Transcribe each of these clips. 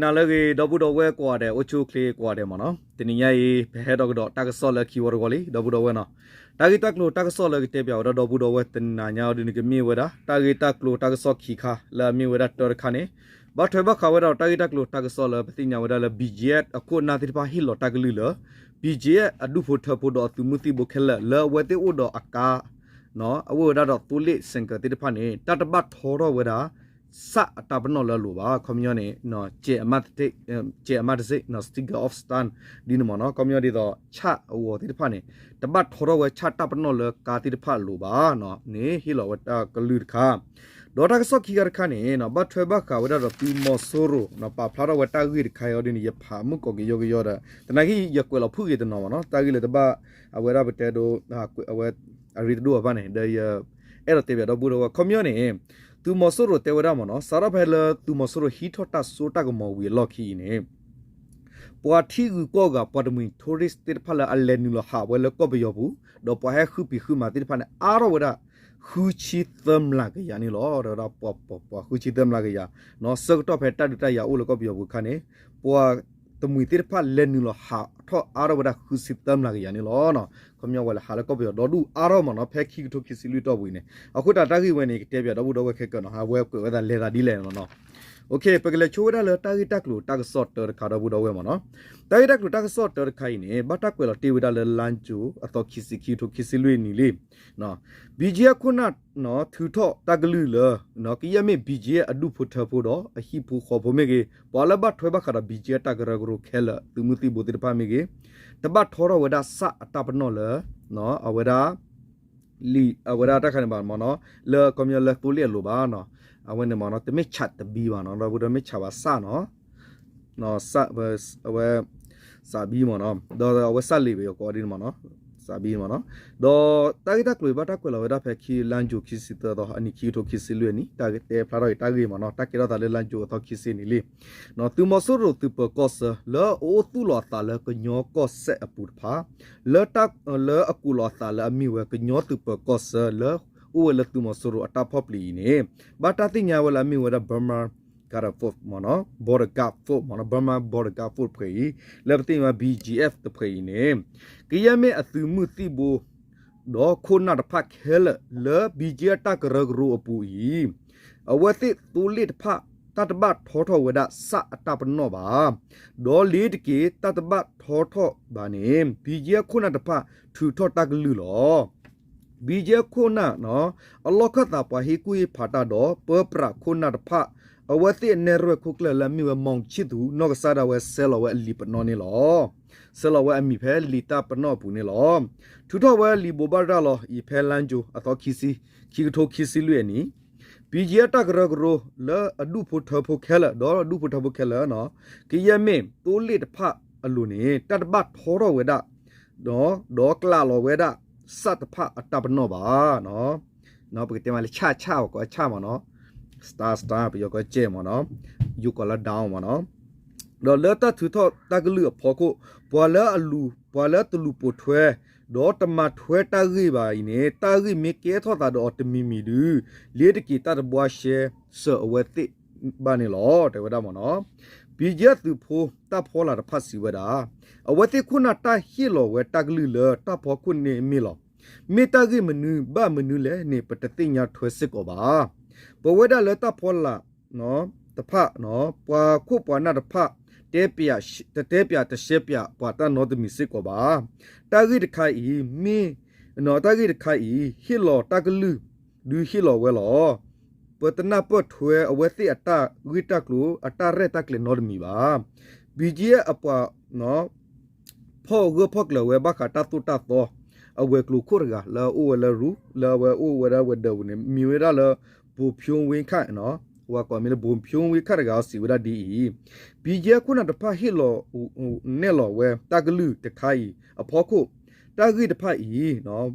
နၤလၢအဂ့ၤ ဒီပုၢ်ဒီဝဲၢ်ကိးဂၤဒဲး အိၣ်ဆူၣ်အိၣ်ချ့ကိးဂၤဒဲးမ့ၢ်နီၤ, တနံၤညါအံၤ ပဟဲထီၣ်ကဒီးတၢ်ကစီၣ်လၢခံဝီတဝီလံ ဒီပုၢ်ဒီဝဲၢ်နီၤ, တၢ်ဂ့ၢ်တၢ်ကျိၤတၢ်ကစီၣ်လၢကတဲပၠးဝဲဒီပုၢ်ဒီဝဲၢ်တနၤညါအံၤဒ်န့ၣ် ကမ့ၢ်ဝဲဒၣ် တၢ်ဂ့ၢ်တၢ်ကျိၤတၢ်ကစီၣ်ခံခါ လၢအမ့ၢ်ဝဲဒၣ်တၢတခါန့ၣ် ဘၣ်ထွဲဘၣ်ဃးဝဲဒၣ်ဒီးတၢ်ဂ့ၢ်တၢ်ကျိၤတၢ်ကစီၣ်လၢပသ့ၣ်ညါဝဲဒၣ်လၢ BGF အခိၣ်အနၢ်သ့ၣ်တဖၣ်ဟ့ၣ်လီၤတၢ်ကလုၢ်လၢ BGF အဒူၣ်ဖိထၢဖိဒီးအသုးမုၢ်သံၣ်ဘိခဲလၢာ် လၢအဝဲသ့ၣ်အိၣ်ဒီးအကါ အအိၣ်ဝဲဒၣ်ဒီးသိလ့ၣ် ဆိုင်ကယ် သ့ၣ်တဖၣ်န့ၣ် တၢ်တဘၣ်ထီထီၣ်ဝဲဒၣ် ဆၣ်အတၢ်ပနီၣ်လၢအလိၤဘၣ်. ခီပညီန့ၣ် ကဲးအမၣ်တစ့ၣ် sticker of stun ဒ်န့ၣ်မ့ၢ်နီၤ, ခီပညီဒ်သိး ဆၣ်အဂီၤသ့ၣ်တဖၣ်န့ၣ် တဘၣ်ထီထီၣ်ဝဲဆၣ်တၢ်ပနီၣ်လၢကါသ့ၣ်တဖၣ်အလိၤဘၣ်နီၤ, န့ၣ်ဟ့ၣ်လီၤဝဲတၢ်ကလုၢ်တခါ ဒီးတၢ်ကစီၣ်ခံခါတခါန့ၣ် ဘၣ်ထွဲဘၣ်ဃးဝဲဒၣ်ဒီးသုးမီၤစိရိၤ ပာ်ဖျါထီၣ်ဝဲတၢ်ဂ့ၢ်တခါအံၤအီၤဒ်န့ၣ် ယဖးမုၢ်ကိးက့ၤယီက့ၤယီဒီး သနာ်က့ယကွဲးလီၤဖုၣ်ဂ့ၤတနီၤမ့ၢ်နီၤ, တၢ်ဂ့ၢ်လၢတဘၣ် အဝဲဒၣ်ပတဲဒိ အဝဲ အရ့တဒိၣ်အဘၣ်န့ၣ် ဒီးယအဲၣ်ဒိးတဲပၠးဒီပုၢ်ဒီဝဲၢ် ခီပညီန့ၣ် သုးမီၤစိရိၤတဲဝဲဒၣ်မ့ၢ်နီၤ, စးထီၣ်ဖဲလၢသုးမီၤစိရိၤဟံးထီၣ်တၢ်စိတၢ်ကမီၤဝံၤအလီၢ်ခံအံၤန့ၣ် ပှၤထံဂုၤကီၢ်ဂၤ ပှၤတမှံၤ tourist သ့ၣ်တဖၣ်လၢအလဲၤနုာ်လီၤဟးဝဲလၢကီၢ်ပယီၤပူၤ ဒီးပှၤဟဲဃုပံၤဃုမၤသ့ၣ်တဖၣ်န့ၣ် အါထီၣ်ဝဲဒၣ် ဃုဆံသၢမျးကယၤန့ၣ်လီၤ. တဲဝဲဒၣ်ပှၤ ပှၤ ပှၤဃုဆံသၢမျးကယၤ ဆၢကတီၢ်ဖဲတၢ်ဒုးတၢ်ယၤအိၣ်လၢကီၢ်ပယီၤပူၤအခါန့ၣ် ပှၤတမှံၤသ့ၣ်တဖၣ်လဲၤနုာ်လီၤဟးထီၣ်အါထီၣ်ဝဲဒၣ် ဃုဆံသၢမျးကယၤန့ၣ်လီၤ. ခီပညီဝဲလၢဟးလၢကီၢ်ပယီၤဒီဒူၣ်အါထီၣ်မ့ၢ်နီၤ ဖဲခံကထိခံဆံလွံၢ်တီၢ်ပူၤအံၤန့ၣ် အဃိသတးတၢ်ဂ့ၢ်ဝဲန့ၣ် ကတဲပၠးဒီပုၢ်ဒီဝဲၢ်ခဲကၢနီၤ အဝဲကွဲးဝဲဒၣ်လဲၤသးဒ်လဲၣ်နီၤ ပကလဲၤဆိဝဲဒၣ်လၢတၢ်ဂ့ၢ်တၢ်ကျိၤတၢ်ကစီၣ်တၢတခါဒီပုၢ်ဒီဝဲၢ်မ့ၢ်နီၤ, တၢ်ဂ့ၢ်တၢ်ကျိၤတၢ်ကစီၣ်တၢတခါအံၤန့ၣ် ဘၣ်တၢ်ကွဲးလီၤတ့ၢ်ဝဲဒၣ်လၢ လါယူၤ အသီခံဆံ ခံကထိခံဆံလွံၢ်နံၣ်လံ BGF ခိၣ်နၢ် ထုးထီၣ်တၢ်ကလုၢ်လၢ ကယဲၢ်မ့ၢ် BGF အဒူၣ်ဖိထၢဖိဒီးအဟံၣ်ဖိဃီဖိမ့ၢ်ဂ့ၤ ပှၤလၢဘၣ်ထွဲဘၣ်ဃးဒီး BGF တၢ်ကရၢကရိခဲလၢာ် သုးမုၢ်သံၣ်ဘိသ့ၣ်တဖၣ်မ့ၢ်ဂ့ၤ တဘၣ်ထီထီၣ်ဝဲဒၣ်ဆၣ်အတၢ်ပနီၣ်လၢ အဝဲဒၣ် လံာ် အဝဲဒၣ်တၢ်ခါန့ၣ်ဘၣ်မ့ၢ်နီၤ လၢခီပညီလၢသိလ့ၣ်အလိၤဘၣ်နီၤ, အဝဲန့ၣ်မ့ၢ်နီၤ တမ့ၢ်ဆးတဘံဘၣ်နီၤ ဒီပုၢ်ဒီဝဲၢ်မ့ၢ်ဆးဘၣ်ဆၣ်နီၤ အဝဲ စးဘံမ့ၢ်နီၤ ဒီးအဝဲစးလ့ၣ်ပယီၤကိးဒ်န့ၣ်မ့ၢ်နီၤ စးဘံမ့ၢ်နီၤ, ဒီးတၢ်ဂ့ၢ်တၢ်ကျိၤအံၤဘၣ်တၢ်ကွဲးလီၤဝဲဒၣ်ဖဲခံ လါယူၤခံဆံသၢသီ အနံၣ်ခံကထိခံဆံလွံၢ်အနံၣ် တၢ်တဲဖျါထီၣ်အံၤတၢ်ဂ့ၢ်မ့ၢ်နီၤ တၢ်ကဲထီၣ်သးလၢလါယူၤအသီခံဆံနံၣ်လံ သုးမီၤစိရိၤသုးပၢၤကီၢ်ဆၢ လၢအအိၣ်သူၣ်လီၤအသးလၢကညီကီၢ်စဲၣ်အပူၤတဖၣ် လၢ လၢအကူးလီၤအသးလၢအမ့ၢ်ဝဲကညီသုးပၢၤကီၢ်ဆၢ လၢအိၣ်ဝဲလၢသုးမီၤစိရိၤအတၢ်ဖီၣ်ပျံၤအံၤန့ၣ် ဘၣ်တၢ်သ့ၣ်ညါဝဲလၢအမ့ၢ်ဝဲဒၣ် Burma Border Force မ့ၢ်နီၤ Border Guard Force မ့ၢ်နီၤ Burma Border Guard Force တဖုအံၤ လၢပသ့ၣ်ညါ BGF တဖုအံၤန့ၣ် ကယဲၢ်မ့ၢ်အသုးမုၢ်သံၣ်ဘိ ဒီးခိၣ်နၢ်တဖၣ်ခဲလၢာ်လၢ BGF တၢ်ကရၢကရိအပူၤအံၤ အဝဲသ့ၣ်သိလ့ၣ်တဖၣ် တၢ်တဘၣ်ထီထီၣ်ဝဲဒၣ်ဆၣ်အတၢ်ပနီၣ်ဘၣ်, ဒီးလ့ၤတက့ၤတၢ်တဘၣ်ထီထီၣ်ဘၣ်န့ၣ် BGF ခိၣ်နၢ်တဖၣ်ထုးထီၣ်တၢ်ကလုၢ်လီၤ. BGF ခိၣ်နၢ် အလီၢ်ခၢၣ်သးပှၤဟ့ၣ်ကူၣ်ဟ့ၣ်ဖးတၢ်ဒီး ပၢပြးခိၣ်နၢ်တဖၣ် အဝဲသ့ၣ်အနဲၣ်ရွဲၣ်ခိၣ်ကျၢၢ်လၢအမ့ၢ်ဝဲ မီၣ်ဆံၣ်သူ နီၢ်ကစၢ်ဒၣ်ဝဲဆဲးလီၤဝဲအလံာ်ပနီၣ်န့ၣ်လီၤ. ဆဲးလီၤဝဲအမံၤဖဲလံာ်တၢ်ပနီၣ်အပူၤန့ၣ်လီၤ. ထုးထီၣ်ဝဲလံာ်ဘိးဘၣ်ရၤလီၤအံၤဖဲလါယူၤအသီခံဆံ ခံကထိခံဆံလွံၢ်အနံၣ် BGF တၢ်ကရၢကရိလၢအဒူၣ်ဖိထၢဖိခဲလၢာ် ဒီးအဒူၣ်ဖိထၢဖိခဲလၢာ် ကယဲၢ်မ့ၢ်သိလ့ၣ်တဖၣ်အလိၤန့ၣ် တၢ်တဘၣ်ထီထီၣ်ဝဲဒၣ် ဒီးကျးလီၤဝဲဒၣ် ဆၣ်တဖၣ်အတၢ်ပနီၣ်ဘၣ်. ပကတဲမးလၢဆၣ်ဆၣ် ပကိးဆၣ်မ့ၢ်နီၤ star star ပယီၤကိးကဲမ့ၢ်နီၤ ယိၤကိးလၢ down မ့ၢ်နီၤ ဒီးလၢတၢ်ထုးထီၣ်တၢ်ကလုၢ်အဖီခိၣ် ပှၤလၢအလူၤ ပှၤလၢတလူၤပိာ်ထွဲ ဒီးတမၤထွဲတၢ်ဂ့ၢ်ဘၣ်အံၤန့ၣ် တၢ်ဂ့ၢ်မ့ၢ်ကဲထီၣ်သးဒီးအီၤတမံၤမံၤဒု လ့ၤတက့ၤတၢ်တဘှါရှဲစၢၤအဝဲသ့ၣ်ဘၣ်န့ၣ်လီၤ တဲဝဲဒၣ်မ့ၢ်နီၤ. BGF သုးဖိတၢ်ဖီလာ်တဖၣ်စံးဝဲဒၣ် အဝဲသ့ၣ်ခိၣ်နၢ်တၢ်ဟ့ၣ်လီၤဝဲတၢ်ကလုၢ်လၢတၢ်ဖီခိၣ်န့ၣ်မ့ၢ်လီၤ. မ့ၢ်တၢ်ဂ့ၢ်မနုၤဘၣ်မနုၤလဲၣ်န့ၣ် ပတသ့ၣ်ညါထွဲစ့ၢ်ကီးဘၣ်. ပဝဲဒၣ်လၢတၢ်ဖီလာ် တဖၣ် ပှၤခိၣ်ပှၤနၢ်တဖၣ် တဲပၠး တတဲပၠးတရှဲပၠးပှၤတၢ်နီတမံၤစ့ၢ်ကီးဘၣ်. တၢ်ဂ့ၢ်တခါအံၤ မ့ၢ် တၢ်ဂ့ၢ်တခါအံၤ ဟ့ၣ်လီၤတၢ်ကလုၢ် ဒုးဟ့ၣ်လီၤဝဲလီၤ. ပတနၢ်ပၢၢ်ထွဲအဝဲသ့ၣ်အတၢ်ဂ့ၢ်တၢ်ကျိၤ အတၢ်ရဲၣ်တၢ်ကျဲၤနီတမံၤဘၣ်. BGF အပှၤ ဖီၣ်ဂၢၢ်ဖီၣ်ကျၢၤဝဲဘၣ်ဃးတၢ်သိၣ်တၢ်သီ အဝဲၤကျိၤခိၣ်တဂၤ လၢအအိၣ်ဝဲလၢရူ လၢအဝဲအိၣ်ဝဲဒၣ်ဝဲၤဒၢးပူၤန့ၣ် မံၤဝဲဒၣ်လၢ ဘိၣ်ဖၠိဝ့ခၣ် ပှၤကိးမံၤလၢ ဘိၣ်ဖၠိဝ့ခၣ်တဂၤ စံးဝဲဒၣ်ဒ်အံၤ, BGF ခိၣ်နၢ်တဖၣ်ဟ့ၣ်လီၤ နဲၣ်လီၤဝဲတၢ်ကလုၢ်တခါအံၤအဖီခိၣ် တၢ်ဂ့ၢ်တဖၣ်အံၤ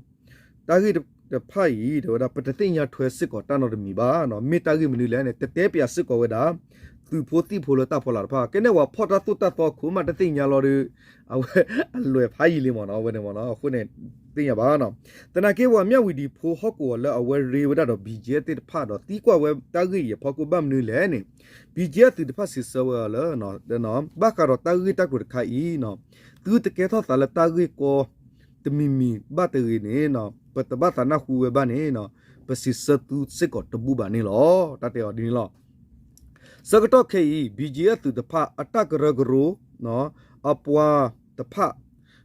တၢ်ဂ့ၢ်တဖၣ်အံၤ တဲဝဲဒၣ် ပတသ့ၣ်ညါထွဲစ့ၢ်ကီးတၢ်နီတမံၤဘၣ်. မ့ၢ်တၢ်ဂ့ၢ်မနုၤလဲၣ်န့ၣ် တတဲပၠးစ့ၢ်ကီးဝဲဒၣ် သုးဖိသံၣ်ဖိလၢတၢ်ဖီလာ်တဖၣ် ကဲန့ၣ်ဝဲဖီၣ်တၢ်သိၣ်တၢ်သီခိၣ်မးတသ့ၣ်ညါလီၤဒီး အဝဲအလွဲၢ်ဖးယံာ်လံမ့ၢ်နီၤ အဝဲန့ၣ်မ့ၢ်နီၤ အဃိန့ၣ် သ့ၣ်ညါဘၣ်နီၤ သနာ်က့ ပှၤမၠၣ်ဝံၤဒံးဖိဟီၣ်ကဝီၤလၢအဝဲရ့ဝဲဒၣ်ဒီး ဘံၣ်ကၠ့အၣ်သ့ၣ်တဖၣ်ဒီးသံကွၢ်ဝဲတၢ်ဂ့ၢ်အံၤအဖီခိၣ်ဘၣ်မနုၤလဲၣ်န့ၣ် ဘံၣ်ကၠ့အၣ်သုးတဖၣ်စံးဆၢဝဲအီၤလၢ ဘၣ်ဃးဒီးတၢ်ဂ့ၢ်တၢ်ကျိၤတခါအံၤ သုတကဲထီၣ်သးလၢတၢ်ဂ့ၢ်ကီတမံၤမံၤဘၣ်တဂ့ၤန့ၣ် ပတဘၣ်သးနၢ်ဟူဝဲဘၣ်န့ၣ် ပစံးဆၢသုစ့ၢ်ကီးတဘူၣ်ဘၣ်န့ၣ်လီၤ. တၢ်တဲအီၤဒ်န့ၣ်လီၤ. ဆၢကတီၢ်ခဲအံၤ ဘံၣ်ကၠ့အၣ်သုးတဖၣ်အတၢ်ကရၢကရိ အပှၤတဖၣ်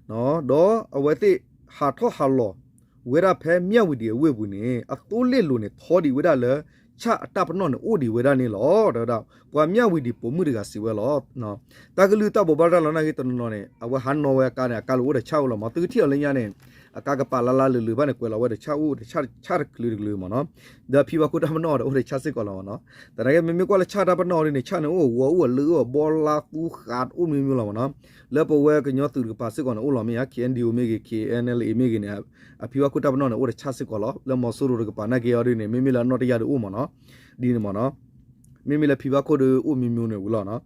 ဒီးအဝဲသ့ၣ်ဟးထီၣ်ဟးလီၤဝဲဒၣ်ဖဲမၠၣ်ဝံၤဒံးအဝ့ၢ်ပူၤန့ၣ် အသိလ့ၣ်လိၤန့ၣ် ထီဒံးဝဲဒၣ်လၢ ဆၣ်အတၢ်ပနီၣ်န့ၣ် အိၣ်ဒံးဝဲဒၣ်န့ၣ်လီၤ. ဒီးပှၤမၠၣ်ဝံၤဒံးပိာ်မုၣ်တဂၤစံးဝဲလီၤ. တၢ်ကလုၢ်တၢ်ဘိးဘၣ်ရၤလီၤနာ်က့တနီၤနီၤန့ၣ် အဝဲဟးနီၣ်ဝဲအကါန့ၣ် အကါလၢအိၣ်ဒီးဆၣ်အိၣ်လီၤမး သုကထံၣ်အီၤလၢညါန့ၣ် အကါကပာ်လါလါလုာ်လုာ်ဘၣ်န့ၣ် ကွဲးလီၤဝဲဒီးဆၣ်အိၣ်ဒီးဆၣ်တကလုာ်တကလုာ်မ့ၢ်နီၤ ဒီးဖံဘၣ်ခိၣ်တၢ်ပနီၣ်ဒီးအိၣ်ဒီးဆၣ်စ့ၢ်ကီးလီၤမ့ၢ်နီၤ သနာ်က့မ့မ့ၢ်ကွၢ်လၢဆၣ်တၢ်ပနီၣ်ဒ်န့ၣ် ဆၣ်န့ၣ်အိၣ်ဂီၤအိၣ်အလၢအိၣ်အဘီလါသူဃာ်အိၣ်မံၤမံၤလီၤမ့ၢ်နီၤ လၢပဝဲကညီသုးတကပၤစ့ၢ်ကီးန့ၣ် အိၣ်လီၤမ့ၢ်ဧါ ခ့ၣ်အဲၣ်ယူၣ်မ့ၢ်ဂ့ၤ ခ့ၣ်အဲၣ်ယူၣ်မ့ၢ်ဂ့ၤန့ၣ် အဖံဘၣ်ခိၣ်တၢ်ပနီၣ်န့ၣ် အိၣ်ဒီးဆၣ်စ့ၢ်ကီးလီၤ လၢမီၤစိရိၤတကပၤနာ်က့အီၤဒ်န့ၣ် မ့မ့ၢ်လၢအနီၣ်တယၢ်ဒီးအိၣ်မ့ၢ်နီၤ ဒ်န့ၣ်မ့ၢ်နီၤ မ့မ့ၢ်လၢဖံဘၣ်ခိၣ်ဒီးအိၣ်မံၤမံၤန့ၣ်ဝံၤလီၤနီၤ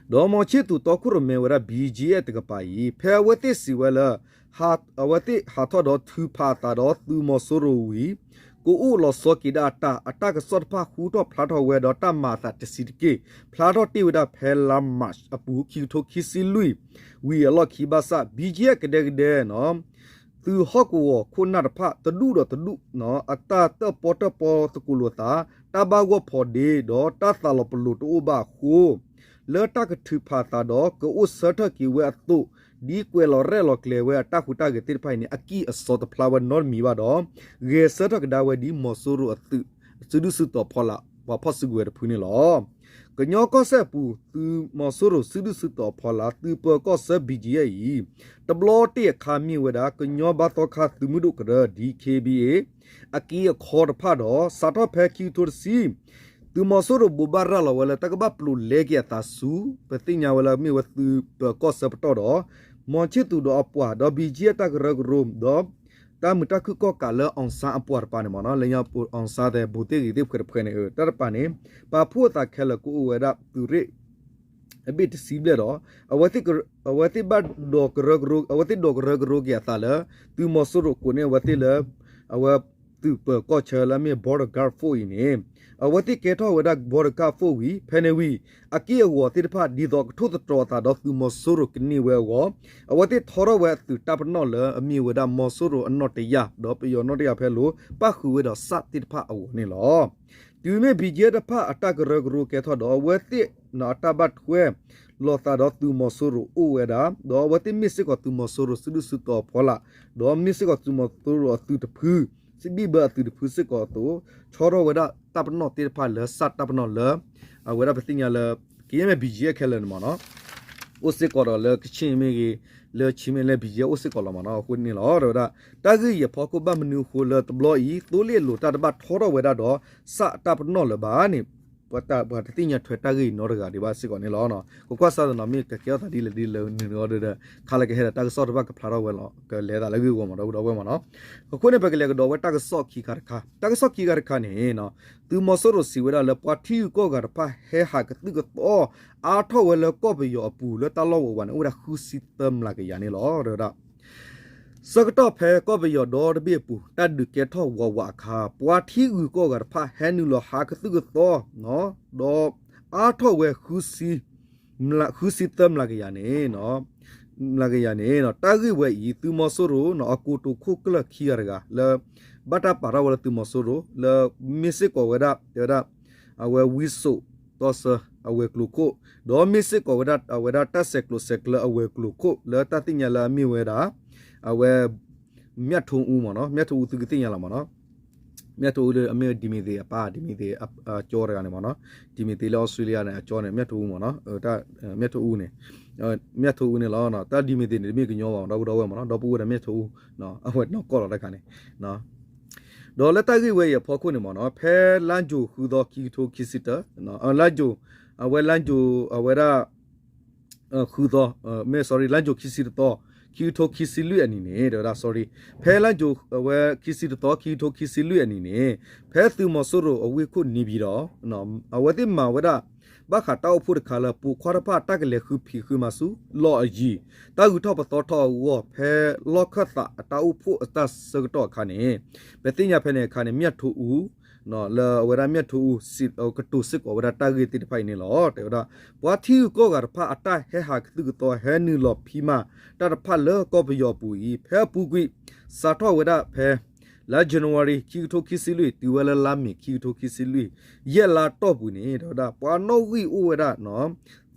ဒီးမီၤဆံၣ်သူးတီခိၣ်ရိၣ်မဲဝဲဒၣ် ဘံၣ်ကၠ့အၣ် တကပၤအံၤ ဖဲအဝဲသ့ၣ်စံးဝဲလၢ အဝဲသ့ၣ်ဟးထီၣ်ဒီးထုးဖးအသးဒီးသုးမီၤစိရိၤဝံၤ ကအိၣ်လီၤဆီက့ၤဒၣ်အတၢ် အတၢ်ကစီၣ်တဖၣ်ဟူထီၣ်ဖျါထီၣ်ဝဲဒီးတၢ်မၤအသးတဆံးတက့ၢ် ဖျါထီၣ်တ့ၢ်ဝဲဒၣ်ဖဲလါမးအပူၤ ခံကထိခံဆံလွံၢ် ဝံၤအလီၢ်ခံဘၣ်ဆၣ် ဘံၣ်ကၠ့အၣ်ကဒဲကဒဲနီၤ သုးဟီၣ်ကဝီၤခိၣ်နၢ်တဖၣ် တဒူၣ်ဒီးတဒူၣ် အတၢ်တၢၣ်ပီၣ်တၢၣ်ပီသကိးလိာ်သး တၢ်ဘၣ်ဂီၢ်ဖီဒ့ ဒီးတၢ်သးလီၤပလိာ်တအိၣ်ဘၣ်အဃိ လၢတၢ်ကထုးဖးသးဒီး ကအိၣ်ဆၢထၢၣ်က့ၤဝဲအသိး ဒ်ကွဲးလီၤရဲၣ်လီၤကျဲၤဝဲအတၢ်ဟူးတၢ်ဂဲၤသ့ၣ်တဖၣ်အံၤန့ၣ် အကံၢ်အစီတဖျါဝဲနီတမံၤဘၣ်ဒီး ဂဲၤဆၢထၢၣ်ကဒါဝဲဒ်မီၤစိရိၤအသုး စုဒုၣ်စုတီၤဖီလာ် ပှၤဖီၣ်စုကဝဲၤတဖုန့ၣ်လီၤ. ကညီကီၢ်စဲၣ်အပူၤ သုးမီၤစိရိၤစုဒုၣ်စုတီၤဖီလာ် သုးပၢၤကီၢ်ဆၢ ဘံၣ်ကၠ့အၣ်အံၤ တဘျီတ့ၢ်အခါမ့ၢ်ဝဲဒၣ် ကညီဘါသီခါသုးမုၢ်ဒိၣ်ကရၢ ဒ်ခ့ဘံၣ်အ့ၣ် အက့အခီတဖၣ်ဒီး စးထီၣ်ဖဲခံကထိတဆံ သုးမီၤစိရိၤဘိးဘၣ်ရၤလီၤဝဲလၢ တၢ်ကဘၣ်ပျိာ်လဲက့ၤအသးဆူ ပသ့ၣ်ညါဝဲလၢမ့ၢ်ဝဲသုးပၢၤကီၢ်ဆၢပတီၢ်ဒီး မီၤဆံၣ်သူးဒီးအပှၤ ဒီးဘံၣ်ကၠ့အၣ်တၢ်ကရၢကရိ ဒီး တၢ်မုာ်တၢ်ခုၣ်ကီၣ်ကးလၢ အောင်ဆန်း အပှၤတပၤန့ၣ်မ့ၢ်နီၤ လၢညါ အောင်ဆန်း သဲး ဘူးသ့ၣ်ဂ့ၤသ့ၣ်ဖှဲးတဖှဲးန့ၣ် တၢ်တပၤန့ၣ် ပာ်ဖှိၣ်အသးခဲလၢာ်ကအိၣ်ဝဲဒၣ်သုးရ့ၣ် အဘ့ၣ်တဆံဘျဲၣ်ဒီး အဝဲသ့ၣ်ဘၣ်ဒိးကရၢကရိ အဝဲသ့ၣ်ဒိးကရၢကရိက့ၤအသးလၢ သုးမီၤစိရိၤကိးန့ၢ်အဝဲသ့ၣ်လၢ အဝဲသုးပၢၤကီၢ်ဆၢလၢအမ့ၢ် Border Guard Force အံၤန့ၣ် အဝဲသ့ၣ်ကဲထီၣ်ဝဲဒၣ် Border Guard Force ဝံၤ ဖဲန့ၣ်ဝံၤ အက့ၢ်အဂီၤသ့ၣ်တဖၣ် ဒ်သိးကထိၣ်သတြီၤအသးဒီးသုးမီၤစိရိၤကန့ၢ်ဝဲအဂီၢ် အဝဲသ့ၣ်ထီထီၣ်ဝဲအသုးတၢ်ပနီၣ်လၢအမ့ၢ်ဝဲဒၣ်မီၤစိရိၤအနီၣ်တယၢ် ဒီးပယီၤနီၣ်တယၢ်ဖဲလိၤ ပၣ်ဃုာ်ဝဲဒီးစၣ်သ့ၣ်တဖၣ်အဂီၢ်န့ၣ်လီၤ. တုၤမ့ၢ် ဘံၣ်ကၠ့အၣ် တဖၣ်အတၢ်ကရၢကရိကဲထီၣ်ဒီး အဝဲသ့ၣ်အတၢ်ဘၣ်ထွဲလိာ်သးဒီးသုးမီၤစိရိၤအိၣ်ဝဲဒၣ် ဒီးအဝဲသ့ၣ်မ့ၢ်စ့ၢ်ကီးသုးမီၤစိရိၤစုဒုၣ်စုတီၤဖီလာ် ဒီးမ့ၢ်စ့ၢ်ကီးသုးမီၤစိရိၤအသုးတဖု စံးဘံၣ်ဘၢအသုးတဖုစ့ၢ်ကီးအသိး ဆီထီၣ်ဝဲဒၣ်တၢ်ပနီၣ်သ့ၣ်တဖၣ်လၢစၣ်တၢ်ပနီၣ်လၢ အဝဲဒၣ်ပသ့ၣ်ညါလၢ ကယဲၢ်မ့ၢ် ဘံၣ်ကၠ့အၣ် ခဲလၢာ်န့ၣ်မ့ၢ်နီၤ အိၣ်စ့ၢ်ကီးဒီးလၢကခ့ၣ်မ့ၢ်ဂ့ၤ လၢခ့ၣ်မ့ၢ်လၢ ဘံၣ်ကၠ့အၣ် အိၣ်စ့ၢ်ကီးလီၤမ့ၢ်နီၤ အဃိန့ၣ်လီၤ တဲဝဲဒၣ် တၢ်ဂ့ၢ်အံၤအဖီခိၣ်ဘၣ်မနုၤအဃိလၢတဘျီအံၤ သိလ့ၣ်လိၤတၢ်တဘၣ်ထီထီၣ်ဝဲဒၣ်ဒီး စၣ်အတၢ်ပနီၣ်လၢၤဘၣ်န့ၣ် ပှၤတသ့ၣ်ညါထွဲတၢ်ဂ့ၢ်အံၤနီတဂၤဒံးဘၣ်စ့ၢ်ကီးန့ၣ်လီၤ. ကွၢ်ကွၢ်စးသနာ်မ့ၢ်ကကဲထီၣ်သးဒ်လဲၣ်ဒ်လဲၣ်နုာ်အီၤဒီး ခါလၢကဟဲဒီးတၢ်ကစီၣ်တဖၣ်ကဖျါထီၣ်ဝဲလီၤ ကလဲၤသးလၢဂ့ၢ်ဝီမ့ၢ်နီၤ ဒီပုၢ်ဒီဝဲၢ်မ့ၢ်နီၤ အဃိန့ၣ် ပကလဲၤကဒီးဝဲတၢ်ကစီၣ်ခံခါတခါ တၢ်ကစီၣ်ခံခါတခါန့ၣ် သုးမီၤစိရိၤစံးဝဲဒၣ်လၢပှၤထံဂုၤကီၢ်ဂၤတဖၣ်ဟဲဟးကသုၣ်ကသီ အါထီၣ်ဝဲလၢကီၢ်ပယီၤအပူၤလၢတၢ်လီၢ်ဝဲဝဲန့ၣ် အိၣ်ဝဲဒၣ်ဃုဆံသၢမျးကယၤန့ၣ်လီၤ တဲဝဲဒၣ် ဆၢကတီၢ်ဖဲကီၢ်ပယီၤဒီတဘ့ၣ်အပူၤ တၢ်ဒုးကဲထီၣ်ဝးဝးအခါ ပှၤထံဂုၤကီၢ်ဂၤတဖၣ်ဟဲနုာ်လီၤဟးကသုၣ်ကသီ ဒီးအါထီၣ်ဝဲ ဃုဆံသၢမျးကယၤန့ၣ် မျးကယၤန့ၣ် တၢ်ဂ့ၢ်ဝဲအံၤ သုးမီၤစိရိၤ အကိတိာ်ခိၣ်ကျၢၢ်ခံဂၤတဂၤလၢ ဘၣ်တၢ်ပာ်ထီၣ်ဝဲလၢသုးမီၤစိရိၤ လၢမ့ၢ်စ့ၢ်ကီးဝဲဒၣ် တဲဝဲဒၣ် အဝဲဝံစိာ်တီဆၢအဝဲၤကျိၤခိၣ် ဒီးမ့ၢ်စ့ၢ်ကီးဝဲဒၣ် အဝဲဒၣ်တၢ်ဆဲးကျိးဆဲးကျၢအဝဲၤကျိၤခိၣ် လၢတၢ်သ့ၣ်ညါလၢအမ့ၢ်ဝဲဒၣ် အဝဲ မြထိုးဦး မ့ၢ်နီၤ မြထိုးဦး သုကသ့ၣ်ညါလီၤမ့ၢ်နီၤ မြထိုးဦး အမ့ၢ် ဒမံသ့ အပၢ် ဒမံသ့ အကၠီတဂၤန့ၣ်မ့ၢ်နီၤ ဒမံသ့ လၢအီစထြ့လယါန့ၣ် အကၠီန့ၣ် မြထိုးဦး မ့ၢ်နီၤ မြထိုးဦးန့ၣ် မြထိုးဦးန့ၣ်လီၤ တၢ်ဒမံသ့န့ၣ် တမ့ၢ်ကညီဘၣ် ဒီပုၢ်ဒီဝဲၢ်မ့ၢ်နီၤ ဒီပုၢ်ဝဲၢ်ဒီး မြထိုးဦး အဝဲနီၢ်ကီၢ်လီၤတၢ်ခါန့ၣ် ဒီးလၢတၢ်ဂ့ၢ်ဝဲအံၤအဖီခိၣ်န့ၣ်မ့ၢ်နီၤ ဖဲလါယူၤဃုသီ ခံကထိခံဆံတၢ လါယူၤ အဝဲလါယူၤ အဝဲဒၣ် ဃုသီ မ့ၢ် sorry လါယူၤခံဆံတသီ ခံကထိခံဆံလွံၢ်အနံၤန့ၣ် တဲဝဲဒၣ် sorry ဖဲလါယူၤဝဲခံဆံတသီ ခံကထိခံဆံလွံၢ်အနံၤန့ၣ် ဖဲသုးမီၤစိရိၤအဝ့ၢ်ခိၣ်န့ၣ်ပၠံၤဒီး အဝဲသ့ၣ်မၤဝဲဒၣ် ဘၣ်ဃးတၢ်အိၣ်ဖှိၣ်တခါလၢ ပိာ်ခွါတဖၣ်တၢ်ကလဲၤဃုဖံးဃုမၤဆူၣ်လီၢ်အယံၤ တၢ်ဂုၤထီၣ်ပသီထီၣ်အဂီၢ် ဖဲလီၢ်ခၢၣ်သးအတၢ်အိၣ်ဖှိၣ်အတၢ်ဆၢကတီၢ်အခါန့ၣ် ပသ့ၣ်ညါဖဲန့ၣ်အခါန့ၣ် မၠၣ်ထိအူ လၢအဝဲဒၣ်မၠၣ်ထိအူ ကတိၤစ့ၢ်ကီးဝဲဒၣ်တၢ်ဂ့ၢ်သ့ၣ်တဖၣ်အံၤန့ၣ်လီၤ. တဲဝဲဒၣ် ပှၤထံဂုၤကီၢ်ဂၤတဖၣ်အတၢ်ဟဲဟးကသုၣ်ကသီ ဟဲနုာ်လီၤဖံးမၤတၢ်တဖၣ်လၢကီၢ်ပယီၤပူၤအံၤ ဖဲအပူၤကွံာ် စးထီၣ်ဝဲဒၣ်ဖဲ လါ January ခံကထိခံဆံလွံၢ် တုၤဝဲလၢလါမ့ၤ ခံကထိခံဆံလွံၢ် ယဲၢ်လါတီၢ်ပူၤန့ၣ် တဲဝဲဒၣ် ပှၤနီၣ်ဂံၢ်အိၣ်ဝဲဒၣ်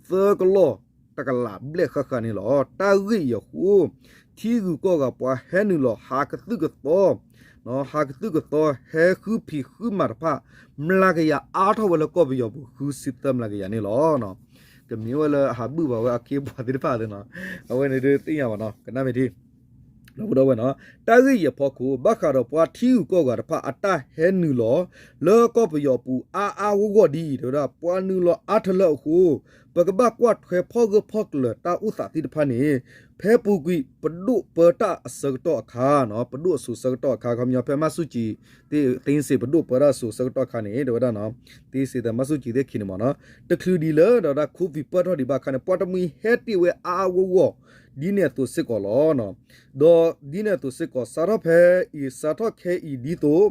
သၢကလီၢ်တကလးဘျဲၣ်ဃၣ်ဃၣ်န့ၣ်လီၤ. တၢ်ဂ့ၢ်အံၤအဃိ ထံဂုၤကီၢ်ဂၤပှၤဟဲနုာ်လီၤ ဟးကသုၣ်ကသီ ဟးကသုၣ်ကသီ ဟဲဃုဖံးဃုမၤတဖၣ် မျးကယၤအါထီၣ်ဝဲလၢကီၢ်ပယီၤပူၤ ဃုဆံသၢမျးကယၤန့ၣ်လီၤ. တမ့ၢ်ဝဲလၢအဟးဘုၣ်ဘၣ်ဝဲအခ့အပှၤသ့ၣ်တဖၣ်သ့နီၤ အဝဲန့ၣ်ဒုးသ့ၣ်ညါဘၣ်နီၤ ကနၣ်မ့ၢ်ထံ ဒီပုၢ်ဒီဝဲၢ်နီၤ တၢ်ဂ့ၢ်အံၤအဖီခိၣ် ဘၣ်ဃးဒီးပှၤထံဂုၤကီၢ်ဂၤတဖၣ်အတၢ်ဟဲနုာ်လီၤ လၢကီၢ်ပယီၤပူၤအါအါဂီၢ်ဂီၢ်ဒ်အံၤ တဲဝဲဒၣ် ပှၤနုာ်လီၤအါထလၢအဃိ ပကဘၣ်ကွၢ်ထွဲဖီၣ်ဂၢၢ်ဖီၣ်ကျၢၤတၢ်အိၣ်သးသ့ၣ်တဖၣ်န့ၣ် ဖဲပူၤကွံာ်ပဒိၣ်ပၢတၢ်အဆၢကတီၢ်အခါနီၤ ပဒိၣ်အစိၤဆၢကတီၢ်အခါ ခီပညီဖဲမၣ်ဆူၣ်ကံၤ သ့စ့ ပဒိၣ်ပၢတၢ်အစိၤဆၢကတီၢ်အခါန့ၣ် တဲဝဲဒၣ်နီၤ သ့စ့ဒီးမၣ်ဆူၣ်ကံၤသ့ၣ်ခံန့ၣ်မ့ၢ်နီၤ တချုးဒံးလၢဒီးဝဲဒၣ် COVID ပၢၢ်ထီၣ်ဒံးဘၣ်အခါန့ၣ် ပှၤတမှံၤဟဲတ့ၢ်ဝဲအါအါဂီၢ်ဂီၢ် ဒ်န့ၣ်အသိးစ့ၢ်ကီးလီၤ. ဒီးဒ်န့ၣ်အသိးစ့ၢ်ကီး စးထီၣ်ဖဲအံၤ စးထီၣ်ခဲအံၤဒ်သိး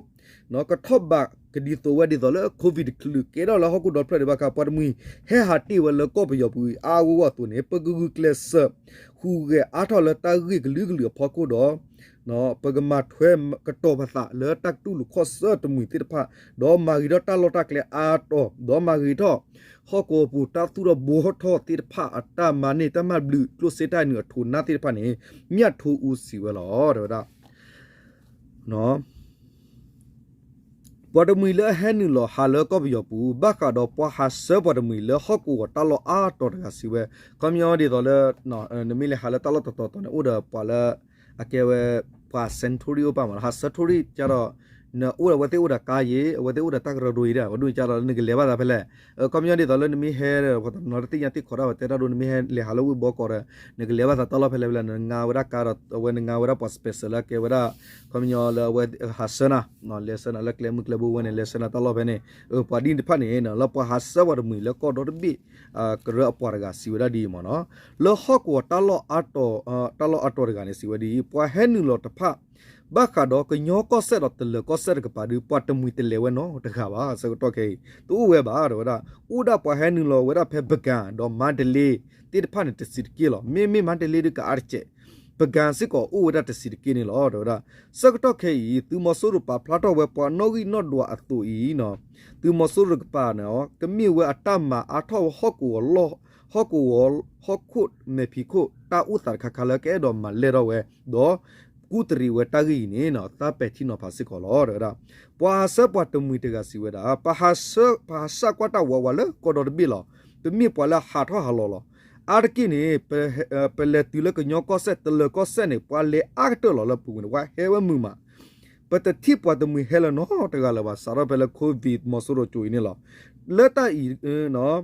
ကထီၣ်ဘးကဒ်သိးဝဲဒ်သိးလၢ COVID တချုးကဲထီၣ်လၢဟီၣ်ခိၣ်ဒီဖျၢၣ်ဒံးဘၣ်အခါ ပှၤတမှံၤဟဲဟးတ့ၢ်ဝဲလၢကီၢ်ပယီၤပူၤအါအါဂီၢ်ဂီၢ်အသိးန့ၣ် ပကဂုာ်ကျဲးစၢး ဟူးဂဲၤအါထီၣ်လၢတၢ်ဂ့ၢ်ကလုာ်ကလုာ်အဖီခိၣ်ဒီး ပကမၤထွဲကတီၤပသးလၢတၢ်ကတူၢ်လိာ်ခီၣ်ဆၢတမှံၤသ့ၣ်တဖၣ် ဒီးမၤဂ့ၤထီၣ်တၢ်လီၢ်တၢ်ကျဲအါတီၤ ဒီးမၤဂ့ၤထီၣ် ဟီၣ်ကဝီၤပူၤတၢ်သူၣ်ထီၣ်ဘှီထီၣ်သ့ၣ်တဖၣ်အတၢ်မၤန့ၢ် တၢ်မၤဘျုးကျိၣ်စ့တၢ်အံၤန့ၣ်အထိးနါသ့ၣ်တဖၣ်န့ၣ် မၠၣ်ထိအူစံးဝဲလီၤ တဲဝဲဒၣ် ပှၤတမှံၤလၢအဟဲနုာ်လီၤဟးလၢကီၢ်ပယီၤပူၤ ဘၣ်ဃးဒီးပှၤဟးဆှၢပှၤတမှံၤလၢဟီၣ်ကဝီၤတၢ်လီၢ်အါတီၤတဂၤစံးဝဲ ခီပညီဒ်သိးလၢ နမ့ၢ်လဲၤဟးလၢတၢ်လီၢ်တတီၤတီၤန့ၣ် အိၣ်ဒီးပှၤလၢ အကဲဝဲ ပှၤ Century အိၣ်ပၢ်မး ဟးဆၢ Century ကဒီး နအိၣ်ဒီးအဝဲသ့ၣ်အိၣ်ဒီးကါယံၤ အဝဲသ့ၣ်အိၣ်ဒီးတၢ်ကရၢကရိယံၤဒၣ် ပှၤဒိၣ်ကဒီးလၢနကလဲၤဘၣ်သးဖဲလဲၣ် ခီပညီဒ်သိးလၢနမ့ၢ်ဟဲ ပှၤတနီၤတသ့ၣ်ညါသ့ၣ်ခိးတၢ်ဝဲတဲတၢ်ဒိ နမ့ၢ်ဟဲလဲၤဟးလၢဝ့ၢ်ဘီကီးဒီး နကလဲၤဘၣ်သးတၢ်လီၢ်ဖဲလဲၣ်ဖဲလဲၣ် နငါဝဲဒၣ်ကါဒီး အဝဲနငါဝဲဒၣ်ပှၤ special လၢကဲဝဲဒၣ် ခီပညီလၢအဝဲဟးဆှၢနၤ လဲၤဆှၢနၤလၢကျဲမုၢ်ကျဲဘိဝဲန့ၣ် လဲၤဆှၢနၤတၢ်လီၢ်ဖဲန့ၣ် ပှၤဒ်န့ၣ်တဖၣ်န့ၣ် လၢပှၤဟးဆှၢပှၤတမှံၤလၢကီၢ်ဒီတဘ့ၣ် ကရၢအပှၤတဂၤစံးဝဲဒၣ်ဒ်အံၤမ့ၢ်နီၤ လၢဟီၣ်ကဝီၤတၢ်လီၢ်အါတီၤ တၢ်လီၢ်အါတီၤတဂၤန့ၣ် စံးဝဲဒ်အံၤ ပှၤဟဲနုာ်လီၤတဖၣ် ဘၣ်ဃးဒီးကညီကီၢ်စဲၣ်ဒီးတလၢၤကီၢ်စဲၣ်တကပၤဒီး ပှၤတမှံၤတလဲၤဝဲနီတဂၤဘၣ် ဆၢကတီၢ်ခဲအံၤ တအိၣ်ဝဲဘၣ် တဲဝဲဒၣ် အိၣ်ဒၣ်ပှၤဟဲနုာ်လီၤဝဲဒၣ်ဖဲပကၣ် ဒီးမါတလ့သ့ၣ်တဖၣ်န့ၣ် တစံးတက့ၢ်လီၤ မ့မ့ၢ်မါတလ့ဒုးကအါတစဲး ပကၣ်စ့ၢ်ကီးအိၣ်ဝဲဒၣ်တစံးတက့ၢ်န့ၣ်လီၤ တဲဝဲဒၣ် ဆၢကတီၢ်ခဲအံၤ သုးမီၤစိရိၤပာ်ဖျါထီၣ်ဝဲပှၤနီၣ်ဂံၢ်နီၣ်ဒွးအသိးအံၤ သုးမီၤစိရိၤတကပၤန့ၣ် ကမ့ၢ်ဝဲအတၢ်မၤအါထီၣ်ဝဲဟီၣ်ကဝီၤလီၢ် ဟီၣ်ကဝီၤ ဟီၣ်ခိၣ်မဲာ်ဖံးခိၣ် တၢ်အိၣ်သးတခါခါလၢကအဲၣ်ဒိးမၤလဲၢ်ထီၣ်ဝဲ ဒီး ကူၣ်တရံးဝဲတၢ်ဂ့ၢ်အံၤန့ၣ် သးပဲာ်ထံနီၤဖးစ့ၢ်ကီးလီၤ တဲဝဲဒၣ် ပှၤဟးဆှၢပှၤတမှံၤတဂၤစံးဝဲဒၣ် ပဟးဆှၢ ပဟးဆှၢကွၢ်တၢ်ဝးဝးလၢကီၢ်ဒီတဘ့ၣ်လီၤ. ပမ့ၢ်ပှၤလၢဟးထီၣ်ဟးလီၤလီၤ. အါတက့ၢ်န့ၣ် ပလဲၤတုၤလၢကညီကီၢ်စဲၣ် တလၢၤကီၢ်စဲၣ်န့ၣ် ပှၤလဲၤအါကတၢၢ်လီၤလၢပူၤန့ၣ် ပှၤဟဲဝဲမုာ်မး ပတထံၣ်ပှၤတမှံၤဟဲလၢၤနီတဂၤလၢၤဘၣ် စးထီၣ်ဖဲလၢ COVID မီၤစိရိၤကၠိအံၤန့ၣ်လီၤ. လၢတၢ်အံၤ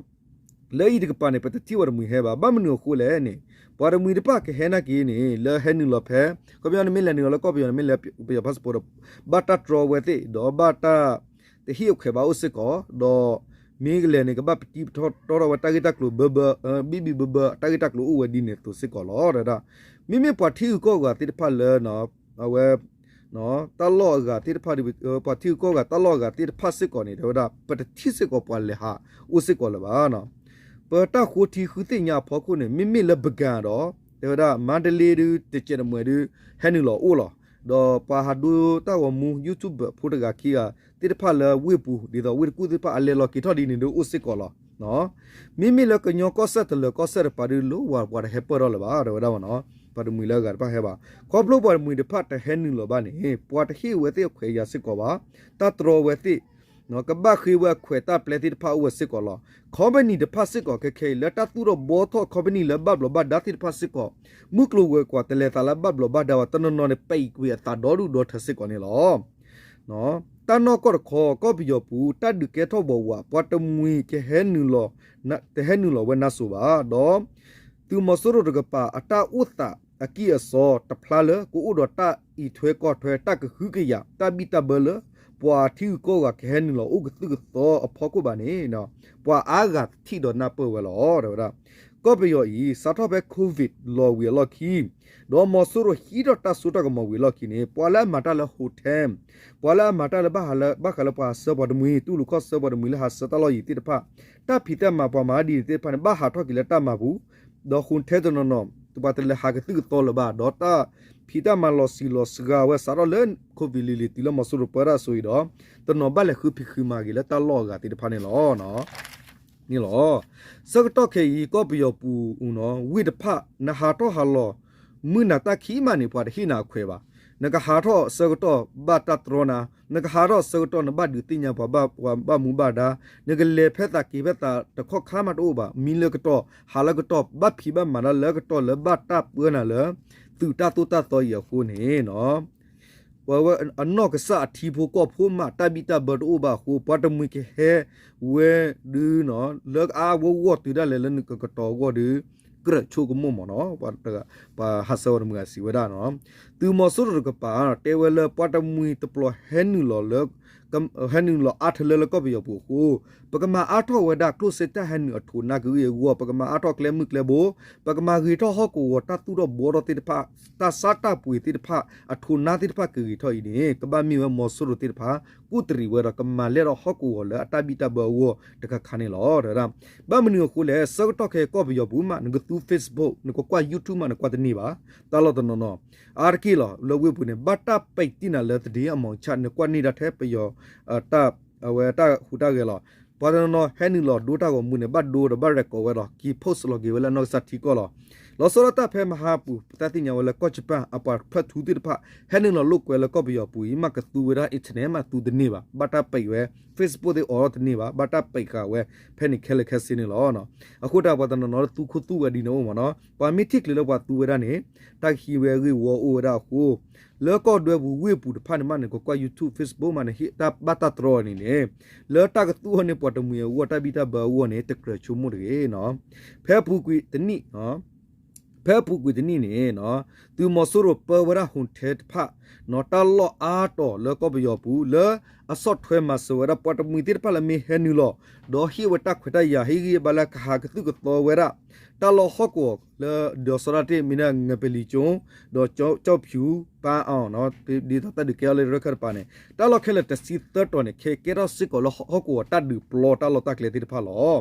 လၢအံၤတကပၤန့ၣ် ပတထံၣ်ပှၤတမှံၤဟဲဘၣ်. ဘၣ်မနုၤအဃိလဲၣ်န့ၣ် ပှၤတမှံၤတဖၣ်ကဟဲနာ်က့ၤန့ၣ် လၢဟဲနုာ်လီၤဖဲ ခီပညီနမ့ၢ်လဲၤနုာ်လီၤလၢကီၢ်ပယီၤ နမ့ၢ်လဲၤပယီၤ passport ဒီး ဘၣ်တၢ်တြီဝဲသ့ၣ် ဒီးဘၣ်တၢ်တဟ့ၣ်အခွဲးဘၣ်အိၣ်စ့ၢ်ကီး ဒီးမ့ၢ်ကလဲၤန့ၣ် ကဘၣ်ပတံပတီထီၣ်ထီၣ်ဝဲတၢ်ဂ့ၢ်တၢ်ကျိၤဘၢဘၢ ဘံၣ်ဘံၣ်ဘၢဘၢ တၢ်ဂ့ၢ်တၢ်ကျိၤအိၣ်ဝဲဒ်န့ၣ်အသိးစ့ၢ်ကီးလီၤ. မ့မ့ၢ်ပှၤထံဂုၤကီၢ်ဂၤသ့ၣ်တဖၣ်လၢ အဝဲ တၢ်လီၢ်အဂၤသ့ၣ်တဖၣ် ပှၤထံဂုၤကီၢ်ဂၤတၢ်လီၢ်အဂၤသ့ၣ်တဖၣ်စ့ၢ်ကီးန့ၣ် တဲဝဲဒၣ် ပတထံၣ်စ့ၢ်ကီးပှၤလဲၤဟးအိၣ်စ့ၢ်ကီးလၢၤဘၣ်. ပတၢ်ဃိထံဃုသ့ၣ်ညါအဖီခိၣ်န့ၣ် မ့မ့ၢ်လၢပကၣ်ဒီး တဲဝဲဒၣ် မါတလ့ဒုး တစဲးတမှဲးဒုး ဟဲနုာ်လီၤအိၣ်လီၤ. ဒီးပှၤဟးဒိတၢ်ဂီၤမူ YouTube ဖိတဂၤခံဂၤသ့ၣ်တဖၣ်လၢဝ့ၢ်ပူၤ ဒ်သိးဝ့ၢ်တကူၣ်သ့ၣ်တဖၣ်အလဲၤလီၤက့ၤထီၣ်ဒ်န့ၣ်ဒုးအိၣ်စ့ၢ်ကီးလီၤ. မ့မ့ၢ်လၢကညီကီၢ်စဲၣ်တလၢၤကီၢ်စဲၣ်တကပၤဒုး လိၣ်ဝဲပှၤတဟဲပၢၢ်ထီၣ်လၢၤဘၣ် တဲဝဲဒၣ်မ့ၢ်နီၤ ပှၤတမှံၤလၢအဂၤတဖၣ်ဟဲဘၣ်. ခီဖျိပှၤတမှံၤတဖၣ်တဟဲနုာ်လီၤဘၣ်န့ၣ် ပှၤတဟ့ၣ်ဝဲသ့ၣ်အခွဲးအယာ်စ့ၢ်ကီးဘၣ်. တၢ်တြီဝဲသ့ၣ် ကဘၣ်ဃ့ဝဲအခွဲးတၢ်ပျဲသ့ၣ်တဖၣ်အိၣ်ဝဲစ့ၢ်ကီးလီၤ. ခီပနံၣ်တဖၣ်စ့ၢ်ကီးခဲခဲအံၤ လၢတၢ်သူၣ်ထီၣ်ဘှီထီၣ်ခီပနံၣ်လၢဘၣ်ဘျီးဘၣ်ဒါသ့ၣ်တဖၣ်စ့ၢ်ကီး မုၢ်ကျိၤဝဲၤကွာ်တလဲၤသးလၢဘၣ်ဘျီးဘၣ်ဒါဘၣ် တနီၤနီၤန့ၣ် ပံးကွံာ်အသးဒီဒူၣ်ဒီထၢစ့ၢ်ကီးန့ၣ်လီၤ. တၢ်နီၢ်ကီၢ်တခီ ကီၢ်ပယီၤပူၤ တၢ်ဒုးကဲထီၣ်ဘၣ်ဝး ပှၤတမှံၤကဟဲနုာ်လီၤ တဟဲနုာ်လီၤဝဲနါစိၤဘၣ် ဒီး သုးမီၤစိရိၤတကပၤ အတၢ်အိၣ်သး အကံၢ်အစီတဖျါလၢ ကအိၣ်ဒီးတၢ်အံးထွဲကွၢ်ထွဲ တၢ်ကဟုကယာ် တၢ်ဘံၣ်တၢ်ဘၢလၢ ပှၤထံဂုၤကီၢ်ဂၤကဟဲနုာ်လီၤအိၣ်ကသုၣ်ကသီအဖီခိၣ်ဘၣ်န့ၣ် ပှၤအါဂၤထံၣ်ဒီးနၢ်ပၢၢ်ဝဲလီၤ တဲဝဲဒၣ်. ကီၢ်ပယီၤအံၤ စးထီၣ်ဖဲ COVID လီၤဝံၤအလီၢ်ခံ ဒီးမီၤစိရိၤဟံးထီၣ်တၢ်စိတၢ်ကမီၤဝံၤအလီၢ်ခံန့ၣ် ပှၤလၢအမၤတၢ်လၢ hotel ပှၤလၢအမၤတၢ်လၢဘၣ်ဃးလၢ ဘၣ်ဃးလၢပှၤဟးဆှဲးပှၤတမှံၤ တူၢ်လိာ်ခီၣ်ဆှဲးပှၤတမှံၤလၢဟးဆှဲးတၢ်လီၢ်ယံၤသ့ၣ်တဖၣ် တၢ်ဖံးတၢ်မၤပှၤမၤဒ်န့ၣ်သ့ၣ်တဖၣ်န့ၣ် ဘၣ်ဟးထီၣ်က့ၤလၢတၢ်မၤပူၤ ဒီး hotel တနီၤနီၤ ပှၤတလဲၤဟးကသုၣ်ကသီလၢၤဘၣ် ဒီးတၢ်ဖံးတၢ်မၤလီၤဆံးလီၤစှၤဝဲစးထီၣ်လၢ COVID လံၤလံၤတုၤလၢမီၤစိရိၤပၢတၢ်အစိၤအံၤဒီး တနီၤဘၣ်လဲၤဃုဖံးဃုမၤက့ၤလၢတၢ်လီၢ်အဂၤသ့ၣ်တဖၣ်န့ၣ်လီၤ. န့ၣ်လီၤ. ဆၢကတီၢ်ခဲအံၤ ကီၢ်ပယီၤပူၤနီၤ ဝ့ၢ်တဖၣ် နဟးထီၣ်ဟးလီၤ မုၢ်နၤတၢ်ခံမးန့ၣ် ပှၤတဟ့ၣ်နၤအခွဲးဘၣ်. နကဟးထီၣ်ဆၢကတီၢ် ဘၣ်တၢ်တြီနၤ, နကဟးထီၣ်ဆၢကတီၢ် နဘၣ်ဒုးသ့ၣ်ညါပှၤဘၣ်မူဘၣ်ဒါ, နကလဲၤဖဲသးက့ၤဖဲသးတခီခါမးတအိၣ်ဘၣ်. မံလၢကတီၢ် ဟးလၢကတီၢ် ဘၣ်ဖံးဘၣ်မၤတၢ်လၢကတီၢ်လၢဘၣ်တၢ်ပၢနၤလၢ သုးတၢ်သိၣ်တၢ်သီအံၤအဃိန့ၣ် ပဝဲအနီၢ်ကစၢ်အထံဖိကီၢ်ဖိမး တၢ်ဘံၣ်တၢ်ဘၢတအိၣ်ဘၣ်အဃိ ပှၤတမှံၤကဟဲဝဲဒုးနီၤ လၢကအါဝဲဂီၢ်တုၤဒၣ်လဲာ်လၢနကကတီၤအဂီၢ်ဒီး ကြၢးဆိကမိၣ်မးနီၤ ပှၤဟးဆှဲးဝဲတမှံၤအစံးဝဲဒၣ်နီၤ သုးမီၤစိရိၤတကပၤ တဲဝဲလၢပှၤတမှံၤတပျီၤဟဲနုာ်လီၤလၢ ဟဲနုာ်လီၤအါထၢၣ်လၢလၢကီၢ်ပယီၤပူၤအဃိ ပကမၤအါထီၣ်ဝဲဒၣ်ကျိၣ်စ့တၢ်ဟဲနုာ်အထိးနါကအ့ၣ်အဂီၢ် ပကမၤအါထီၣ်ကျဲမုၢ်ကျဲဘိ ပကမၤဂ့ၤထီၣ်ဟီၣ်ကဝီၤတၢ်သူၣ်ထီၣ်ဘှီထီၣ်သ့ၣ်တဖၣ် တၢ်ဆါတၢ်ပှ့ၤသ့ၣ်တဖၣ် အထိးနါသ့ၣ်တဖၣ်ကဂ့ၤထီၣ်အံၤန့ၣ် ကဘၣ်မ့ၢ်ဝဲမီၤစိရိၤသ့ၣ်တဖၣ် ကူၣ်တရံးဝဲဒီးကမၤလဲၢ်ထီၣ်ဟီၣ်ကဝီၤလၢအတၢ်ဘံၣ်တၢ်ဘၢအဂီၢ်တခါခါန့ၣ်လီၤ. ဘၣ်မနုၤအဃိလဲၣ် ဆၢကတီၢ်ခဲအံၤကီၢ်ပယီၤပူၤမး နကသူ Facebook နကကွၢ် YouTube မး နကွၢ်တန့ၢ်ဘၣ် တၢ်လီၢ်တနီၤနီၤ အါတက့ၢ်လီၤ လၢဝ့ၢ်ပူၤန့ၣ် ဘၣ်တၢ်ပဲာ်တံၢ်နၤလၢသဒ့အမီၤဆၣ် နကွၢ်န့ၢ်ဒၣ်ထဲပယီၤ တၢ် အဝဲတၢ်ဟူးတၢ်ဂဲၤလီၤ. ပှၤတနီၤနီၤဟဲနုာ်လီၤဒိတၢ်ဂီၤမူန့ၣ် ဘၣ်ဒိဒီးဘၣ် record ဝဲလီၤ က့ၤ post လီၤက့ၤဝဲလၢနီၢ်ကစၢ်ထံကီၢ်လီၤ. လီၤဆီဒၣ်တၢ်ဖဲမဟါပူၤ ပသ့ၣ်ညါဝဲလၢကီၢ်ကၠပၣ် အပှၤဖျၢၣ်ထူသ့ၣ်တဖၣ် ဟဲနုာ်လီၤလိာ်ကွဲလၢကီၢ်ပယီၤပူၤအံၤ မးကသူဝဲဒၣ် internet မးသူတန့ၢ်ဘၣ် ဘၣ်တၢ်ပဲာ်ဝဲ Facebook သ့ၣ်အိးထီၣ်တန့ၢ်ဘၣ် ဘၣ်တၢ်ပဲာ်ဃာ်ဝဲ ဖဲန့ၣ်ခဲလၢာ်ခဲဆ့န့ၣ်လီၤ. အဃိတၢ်ပှၤတနီၤနီၤလၢသူခိၣ်သူဝဲဒ်န့ၣ်အိၣ်မးနီၤ ပှၤမ့ၢ်ထံၣ်ချုးလၢပှၤသူဝဲဒၣ်န့ၣ် တၢ်ကဟံးဝဲအဂ့ၢ်ဝီအိၣ်ဝဲဒၣ်အဃိ လၢကီၢ်ဒွဲပူၤဝ့ၢ်ပူၤတဖၣ်န့ၣ်မးန့ၣ် ကကွၢ် YouTube Facebook မးန့ၣ် ဟ့ၣ်တၢ်ဘၣ်တၢ်တြီန့ၣ်န့ၣ် လၢတၢ်ကသူအီၤန့ၣ် ပှၤတမှံၤအဂီၢ် တၢ်ဘံၣ်တၢ်ဘၢအဂီၢ်န့ၣ် တကြၢးဆိကမိၣ်တဂ့ၤနီၤ. ဖဲအပူၤကွံာ်တနံၣ် ဖဲအပူၤကွံာ်တနံၣ်န့ၣ် သုးမီၤစိရိၤပၢဝဲဒၣ် hotel တဖၣ် တၢ်လီၢ်အါတီၤလၢကီၢ်ပယီၤပူၤ လၢအဆီၣ်ထွဲမၤစၢၤဝဲဒၣ်ပှၤတမှံၤသ့ၣ်တဖၣ်လၢမ့ၢ်ဟဲနုာ်လီၤ ဒီးဟ့ၣ်ဝဲတၢ်ခွဲးတၢ်ယာ် ဟ့ၣ်ဂံၢ်ဘါလၢကဟးကသုၣ်ကသီဝဲဒၣ် တၢ်လီၢ်ဟီၣ်ကဝီၤလၢဒီးစီၤဒၣ်တ့ၢ် မ့ၢ်ဒၣ် ငပလီကၠိ ဒီးကၠီဖၠူ ပၢ်အီၤ ဒ်သိးတၢ်ဒုးကဲထီၣ်လၢရခၢၣ်တပၤန့ၣ် တၢ်လီၢ်ခဲလၢာ်တဆံသၢတီၤန့ၣ် ခဲကဲထီၣ်စ့ၢ်ကီးလၢဟီၣ်ကဝီၤတၢ်ဒုးပျီတၢ်လီၢ်တၢ်ကျဲသ့ၣ်တဖၣ်လီၤ.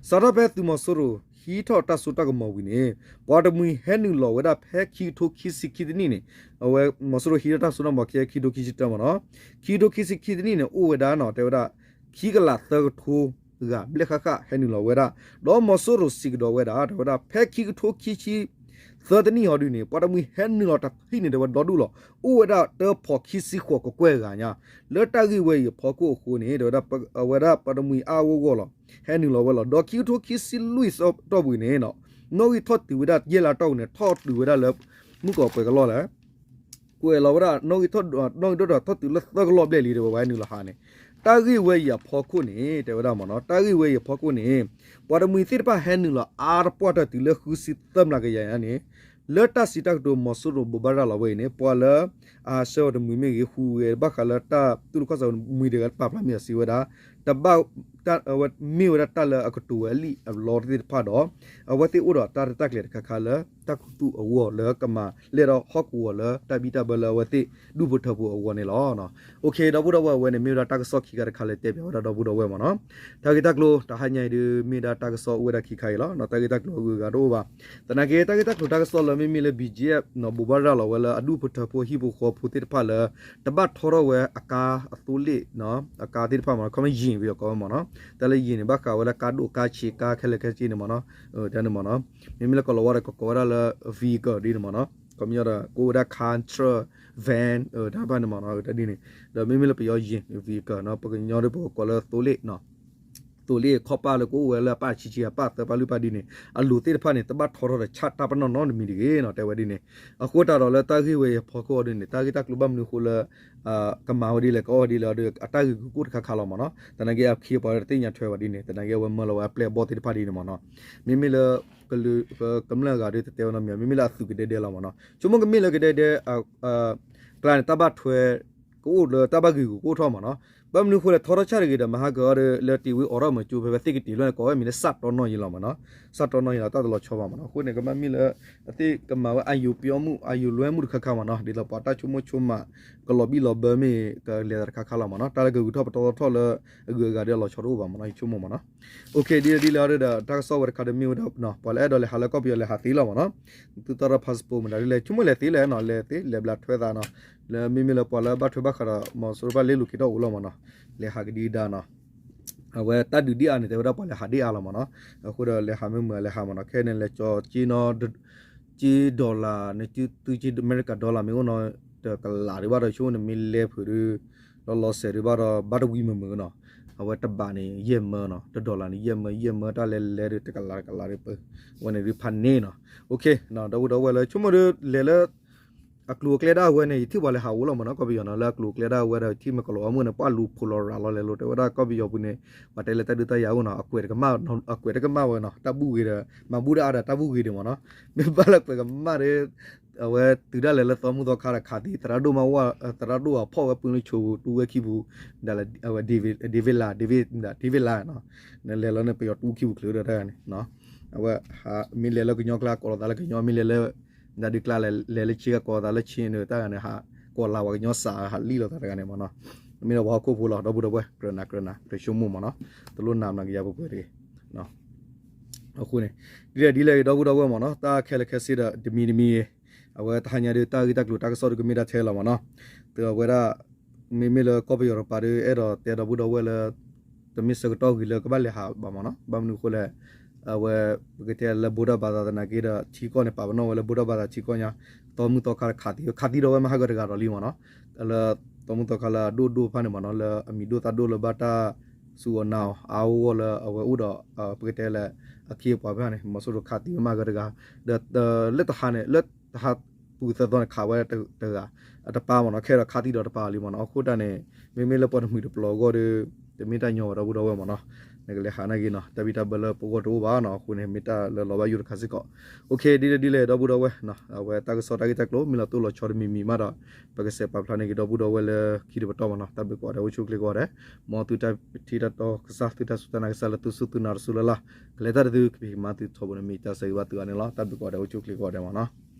စးထီၣ်ဖဲသုးမီၤစိရိၤဟံးထီၣ်တၢ်စိတၢ်ကမီၤဝံၤန့ၣ် ပှၤတမှံၤဟဲနုာ်လီၤဝဲဒၣ်ဖဲခံကထိခံဆံခံတနံၣ်န့ၣ် အဝဲမီၤစိရိၤဟံးထီၣ်တၢ်စိတၢ်ကမီၤခဲခံကထိခံဆံတၢမ့ၢ်နီၤ ခံကထိခံဆံခံတနံၣ်န့ၣ် အိၣ်ဝဲဒၣ်နီၤ တဲဝဲဒၣ် ခံကလးသၢကထိဂၤ ဘျဲၣ်ဃၣ်ဃၣ်ဟဲနုာ်လီၤဝဲဒၣ် ဒီးမီၤစိရိၤစံးကဒီးဝဲဒၣ် တဲဝဲဒၣ် ဖဲခံကထိခံဆံသၢတနံၣ်ဟီဒုန့ၣ် ပှၤတမှံၤဟဲနုာ်လီၤတဟံၣ်န့ၣ် တဲဝဲဒီဒူၣ်လီၤ အိၣ်ဝဲဒၣ်တၢဖီၣ်ခံဆံဃိးကကွဲၢ်ဂၤညါ လၢတၢ်ဂ့ၢ်ဝဲအံၤအဖီခိၣ်အဃိန့ၣ် တဲဝဲဒၣ် အဝဲဒၣ်ပှၤတမှံၤအါအါဂီၢ်ဂီၢ်လီၤ ဟဲနုာ်လီၤဝဲလီၤ ဒီးခံကထိခံဆံလွံၢ်တီၢ်ပူၤန့ၣ် နီၣ်ဂံၢ်ထီၣ်တုၤဝဲဒၣ် ယဲၢ်လါတီၢ်ပူၤန့ၣ် ထီၣ်တုၤဝဲဒၣ်လၢ မုၢ်ကီးပှဲၤကလီၢ်လဲၣ် ကွဲးလီၤဝဲဒၣ် နီၣ်ဂံၢ်ထီၣ် နီၣ်ဂံၢ်ထီၣ်ဒီးထီၣ်တုၤလၢသၢကလီၢ်ဘျဲၣ်လံ တဲဝဲ ပှၤဟဲနုာ်လီၤဟးန့ၣ် တၢ်ဂ့ၢ်ဝဲအံၤအဖီခိၣ်န့ၣ် တဲဝဲဒၣ်မ့ၢ်နီၤ တၢ်ဂ့ၢ်ဝဲအံၤအဖီခိၣ်န့ၣ် ပှၤတမှံၤသ့ၣ်တဖၣ်ဟဲနုာ်လီၤအါတပှၢ်တၢၢ်တုၤလၢဃုဆံသၢမျးကယၤညါန့ၣ် လၢတၢ်စံးတၢ်ကတိၤမီၤစိရိၤဘိးဘၣ်ရၤလီၤဝဲအံၤန့ၣ် ပှၤလၢ အဟးဆှဲးဝဲတမှံၤမ့ၢ်ဂ့ၤ ဟူးဂဲၤဘၣ်ဃးလၢတၢ်သူၣ်တခီၣ်စးမှံၤတဂၤပာ်ဖျါမ့ၢ်အစံးဝဲဒၣ် တဘၣ် မ့ၢ်ဝဲဒၣ်တၢ်လၢအကတိၤဝဲအလံာ်အလီသ့ၣ်တဖၣ်ဒီး အဝဲသ့ၣ်အိၣ်ဒီးတၢ်ရဲၣ်တၢ်ကျဲၤတခါခါလၢ တၢ်ခူသူၣ်အဂီၢ်လၢကမၤလဲၢ်ထီၣ်ဟီၣ်ကဝီၤလၢတၢ်ဘံၣ်တၢ်ဘၢလၢအဝဲသ့ၣ်ဒူၣ်ဖိထၢဖိအဂီၢ်န့ၣ်လီၤ. ဒီပုၢ်ဒီဝဲၢ် အဝဲန့ၣ်မ့ၢ်ဝဲဒၣ်တၢ်ကစီၣ်ခံခါတခါလၢတဲပၠးဝဲဒၣ်ဒီပုၢ်ဒီဝဲၢ်မ့ၢ်နီၤ. တၢ်ဂ့ၢ်တၢ်ကျိၤ တဟါညါအံၤဒုး မ့ၢ်ဒၣ်တၢ်ကစီၣ်အိၣ်ဝဲဒၣ်ခံခါအံၤလီၤ. တၢ်ဂ့ၢ်တၢ်ကျိၤအဂုၤအဂၤတအိၣ်ဘၣ်. သနာ်က့ တၢ်ဂ့ၢ်တၢ်ကျိၤတၢ်ကစီၣ်လၢမ့မ့ၢ်လၢ ဘီၣ်ကၠ့ၣ် ဘိးဘၣ်ရၤလီၤဝဲလၢအဒူၣ်ဖိထၢဖိဟံၣ်ဖိဃီဖိသ့ၣ်တဖၣ်လၢ တဘၣ်ထီထီၣ်ဝဲအကါအသိလ့ၣ် အကါသ့ၣ်တဖၣ်မ့ၢ်နီၤ ခီမ့ၢ်ယံာ်ဝံၤအကိးဝဲမ့ၢ်နီၤ. တၢ်လၢယံာ်န့ၣ် ဘၣ်ဃးဝဲလၢကါဒိၣ်ကါဆံးကါခဲလၢာ်ခဲဆ့န့ၣ်မ့ၢ်နီၤ. တၢ်န့ၣ်မ့ၢ်နီၤ. မ့မ့ၢ်လၢကီၢ်လီၤဝါဒီးကကိးဝဲဒၣ်လၢ vehicle ဒ်န့ၣ်မ့ၢ်နီၤ. ခီပညီဒီး ကိးဝဲဒၣ် car, truck, van တၢ်တဖၣ်န့ၣ်မ့ၢ်နီၤ တၢ်ဒ်န့ၣ်. ဒီးမ့မ့ၢ်လၢပယီၤယံာ် vehicle နီၤ ပကညီဒီးပကကိးလၢသိလ့ၣ်နီၤ. သိလ့ၣ်ခီၣ်ပၢ်လၢကအိၣ်ဝဲလၢအပၢ်ဆံးဆံးအပၢ်သၢပၢ်လွံၢ်ပၢ်ဒ်န့ၣ် အလိၤသ့ၣ်တဖၣ်န့ၣ် တဘၣ်ထီထီၣ်ဒီးဆၣ်တၢ်ပနီၣ်နီတမံၤတဂ့ၤနီၤ တဲဝဲဒ်န့ၣ်. အဃိသတးဒီးလၢတၢ်ဂ့ၢ်ဝဲအံၤအဖီခိၣ်အီၤဒ်န့ၣ် တၢ်ဂ့ၢ်တၢ်ကျိၤဘၣ်မနုၤအဃိလၢ ကမၤဝဲဒ်လဲၣ် ကအီၣ်ဝဲဒ်လဲၣ်ဒီး အတၢ်ဂ့ၢ်ဂုာ်ကျိာ်တခါခါလီၤမ့ၢ်နီၤ. သနာ်က့အခ့အပှၤတသ့ၣ်ညါထွဲဘၣ်ဒ်န့ၣ် သနာ်က့အဝဲမၢလီၤဝဲအပျဲၢ်အဘီၣ်သ့ၣ်တဖၣ်ဒ်န့ၣ်မ့ၢ်နီၤ. မ့မ့ၢ်လၢ ကမျၢၢ်အဂၤဒီးတတဲဝဲနီတမံၤ မ့မ့ၢ်လၢအသုးကဒဲဒဲလီၤမ့ၢ်နီၤ. ဆိကမိၣ်ကမ့ၢ်လၢကဒဲဒဲ ကျါန့ၣ် တၢ်ဘၣ်ထွဲ ကအိၣ်လၢတၢ်ဘၣ်ဂ့ၢ်ဂုာ်ကအိၣ်ထီၣ်မ့ၢ်နီၤ. ဘၣ်မနုၤအဃိလဲၣ် ထီထီၣ်ဆၣ်တဂ့ၤဒီး မဟါကအီၤဒီး လၢတ့ၢ်ဝံၤအိးထီၣ်မၤကၠိဖဲဖဲသ့ၣ်ကတ့ၢ်လီၤန့ၣ် ကိးဝဲမံၤလၢစၣ်တီနီၣ်ယံၤလီၤမ့ၢ်နီၤ. စၣ်တီနီၣ်ယံၤလီၤ တၢ်တလီၤဆီဘၣ်မ့ၢ်နီၤ. အဃိန့ၣ် ကဘၣ်မ့ၢ်လၢ အသ့ၣ်ကမၤဝဲအယိၤပျီမုၣ် အယိၤလွဲမုၣ်တခါခါမ့ၢ်နီၤ. ဒ်သိးပှၤတၢ်ဆိကမိၣ်ဆိကမး ကလီၤဘံၣ်လီၤဘၢမ့ၢ် ကလဲၤသးတခါခါလီၤမ့ၢ်နီၤ. တၢ်လၢကဂုာ်ထီၣ်ပတီၢ်ထီၣ်လၢအဂုၤအဂၤဒီးအလီၤဆီတအိၣ်ဘၣ်မ့ၢ်နီၤ ယဆိကမိၣ်မ့ၢ်နီၤ. အိၣ်ခ့ ဒ်လဲၣ်ဒ်လဲၣ်ဒီး တၢ်ကစီၣ်ဝဲတခါဒီးမ့ၢ်ဝဲဒၣ် ပှၤလၢအဲၣ်ဒိးလဲၤဟးလၢကီၢ်ပယီၤလဲၤဟးသ့လီၤမ့ၢ်နီၤ. သုတၢ်ထီၣ် passport မတၤဒ်လဲၣ် ဆိကမိၣ်လဲၤသ့လဲၣ်နီၤ လဲၤသ့ လဲၤဘျးထွဲသးနီၤ. လၢမ့မ့ၢ်လၢပှၤလၢဘၣ်ထွဲဘၣ်ဃးဒီး မီၤစိရိၤဘၣ်လဲလိာ်က့ၤထီၣ်အိၣ်လီၤမ့ၢ်နီၤ. လဲၤဟးကဒံကဒါနီၤ. အဝဲတၢ်ဒုးဒ်အါန့ၣ် တဲဝဲဒၣ်ပှၤလဲၤဟးဒ်အါလီၤမ့ၢ်နီၤ. အဃိဒီးလဲၤဟးမ့ၢ်မုာ်လဲၤဟးမ့ၢ်နီၤ. ခဲန့ၣ်လဲၤကၠီက့နီၤ က့ dollar န့ၣ် သုက့ America dollar မ့ၢ်အိၣ်နီၤ တကလးဒံးဘၣ်ဒီး ဆိကမိၣ်န့ၣ်မ့ၢ်လဲၤဖုးဒီး လီၤလီၤဆဲးဒံးဘၣ်ဒီး ဘၣ်တဝံမုာ်မုာ်နီၤ. အဝဲတဘးန့ၣ် ယဲၢ်မၢနီၤ တ dollar န့ၣ် ယဲၢ်မၢ ယဲၢ်မၢတၢ်လဲၤလဲၤဒီး တကလးတကလးဒီးပ အဝဲန့ၣ်ဒုးဖးန့ၢ်နီၤ. အိၣ်ခ့ ဒီပုၢ်ဒီဝဲၢ်လၢ ဆိကမိၣ်ဒီးလဲၤလၢ အကျိၤအကျဲဒၣ်အဝဲန့ၣ် ယထံၣ်ပှၤလဲၤဟးအိၣ်လီၤမ့ၢ်နီၤ ကီၢ်ပယီၤနီၤ လၢအကျိၤအကျဲဒၣ်အဝဲဒီး ထံၣ်မ့ၢ်ကလီၤအီမုၢ်န့ၣ် ပှၤလူၤဖိးလီၤရၤလီၤလဲၤလိၤ တဲဝဲဒၣ်ကီၢ်ပယီၤပူၤန့ၣ် ပှၤတဲလၢတၢ်ဒုးတၢ်ယၤအိၣ်နီၤ အကွဲးတကမၣ် အကွဲးတကမၣ်ဝဲနီၤ တၢ်ဘူၣ်ဂ့ၤဒီး မၤဘူၣ်ဒၣ်အါဒီးတၢ်ဘူၣ်ဂ့ၤဒံးမ့ၢ်နီၤ မ့ၢ်ဘၣ်လၢကွဲးကမၣ်ဒီး အဝဲတုၤဒၣ်လဲာ်လၢသီမုၢ်သီခါဒီးခးသံ သရၣ်ဒိၣ်မးဝၢ် သရၣ်ဒိၣ်အဖီၣ်ဝဲပူၤလၢဆိပူၤ တူၢ်ဝဲခံပူၤ ဒ်လဲၣ် David လါ David လါနီၤ နလဲၤလီၤန့ၣ် ပယီၤတူၢ်ခံပူၤချုးဒီးတၢ်ဂၤန့ၣ် အဝဲ မ့ၢ်လဲၤလၢကညီကျါ ကိးလီၤသးလၢကညီ မ့ၢ်လဲၤလၢ ဒ်ကျါလဲၤလၢဆ့ကၤ ကိးလီၤသးလၢဆ့ဒီး တၢ်ဂၤန့ၣ် ဟးကိးလီၤပှၤကညီစး ဟးလံၣ်လိာ်သးတဂၤန့ၣ်မ့ၢ်နီၤ မ့ၢ်ဒီးပှၤဟီၣ်ခိၣ်ဖိလီၤ ဒီပုၢ်ဒီဝဲၢ် ကြၢးနၤကြၢးနၤ ကြၢးဆိကမိၣ်မ့ၢ်နီၤ တလိၣ်နၤမနၤကယၤပှဲၤပှဲၤတဂ့ၤ အဃိန့ၣ် ဒ်လဲၣ်ဒ်လဲၣ်ဂ့ၤ ဒီပုၢ်ဒီဝဲၢ်မ့ၢ်နီၤ တၢ်ခဲလၢာ်ခဲဆ့ဒီး တမံၤတမံၤဂ့ၤ အဝဲတဟါညါဒီး တၢ်ဂ့ၢ်တၢ်ကျိၤတၢ်ကစီၣ်ဒုးကမ့ၢ်ဒၣ်ထဲလီၤမ့ၢ်နီၤ ဒီးအဝဲဒၣ် မ့မ့ၢ်လၢကီၢ်ပယီၤတကပၤဒီး အဲၣ်ဒိးတဲဒီပုၢ်ဒီဝဲၢ်လၢ တမ့ၢ်ဆၢကတီၢ်ဂ့ၤလၢကဘၣ်လဲၤဟးဘၣ်မ့ၢ်နီၤ ဘၣ်မနုၤအဃိလဲၣ် အဝဲ ပကတဲလၢ ဗုဒ္ဓဘာသာ သနာ်က့ဒီး ထံကီၢ်န့ၣ် ပာ်ပနီၣ်ဝဲလၢ ဗုဒ္ဓဘာသာ ထံကီၢ်ညါ သီမုၢ်သီခါခးသံဝဲ ခးသံဒီးဝဲမဟါကတဂၤဒီးလံမ့ၢ်နီၤ လၢ သီမုၢ်သီခါလၢအဒိၣ်ဒိၣ်တဖၣ်န့ၣ်မ့ၢ်နီၤ လၢအမံၤဒိၣ်သၣ်ဒိၣ်လၢဘၣ်တၢ်စူၢ်အီၤနာ်အီၤ အါအါဂီၢ်ဂီၢ်လၢအဝဲအိၣ်ဒီး ပကတဲလၢ အခ့အပှၤဖၣ်န့ၣ် မီၤစိရိၤခးသံဝဲမဟါကတဂၤ ဒီးလၢတဟါန့ၣ် လၢတဟါပူၤသၢသီန့ၣ် ခးဝဲတဂၤ အတပၢ်မ့ၢ်နီၤ ခဲဒီးခးသံဒီးတပၢ်အီၤလံမ့ၢ်နီၤ အဃိတၢ်န့ၣ် မ့မ့ၢ်လၢပှၤတမှံၤတပျီၤအဂီၢ်ဒီး တမ့ၢ်တၢ်ညီဘၣ်ဒီပုၢ်ဒီဝဲၢ်မ့ၢ်နီၤ နကလဲၤဟးနာ်က့နီၤ တၢ်ဘံၣ်တၢ်ဘၢလၢပဂီၢ်တအိၣ်ဘၣ်နီၤ အဃိန့ၣ် မ့ၢ်တၢ်လၢလီၤဘၣ်ယိၣ်တခါစ့ၢ်ကီး အိၣ်ခ့ ဒ်လဲၣ်ဒ်လဲၣ်ဒီပုၢ်ဒီဝဲၢ် အဝဲတၢ်ကစီၣ်တၢ်ဂ့ၢ်တၢ်ကျိၤ မ့ၢ်လီၤတိၢ်လီၤဆီတမံၤမံၤမးဒီး ပကစဲးပာ်ဖျါန့ၢ်က့ၤဒီပုၢ်ဒီဝဲၢ်လၢခံတပတီၢ်မ့ၢ်နီၤ တၢ်ဘျုးကိးဂၤဒဲး အိၣ်ဆူၣ်အိၣ်ချ့ကိးဂၤဒဲး မ်သုတၢ်ထံၣ်တၢ်တီကစၢ် သုတၢ်စူၢ်တၢ်နာ်ကစၢ်လၢသုစူၢ်သုနာ်တစူၢ်လၢ်လၢ် ကလဲၤတၢ်တသုကဖံးကမၤသုထီဘိန့ၣ် မ့ၢ်တၢ်ဆၢဂ့ၤဘၣ်သုဂၤန့ၣ်လီၤ တၢ်ဘျုးကိးဂၤဒဲး အိၣ်ဆူၣ်အိၣ်ချ့ကိးဂၤဒဲးမ့ၢ်နီၤ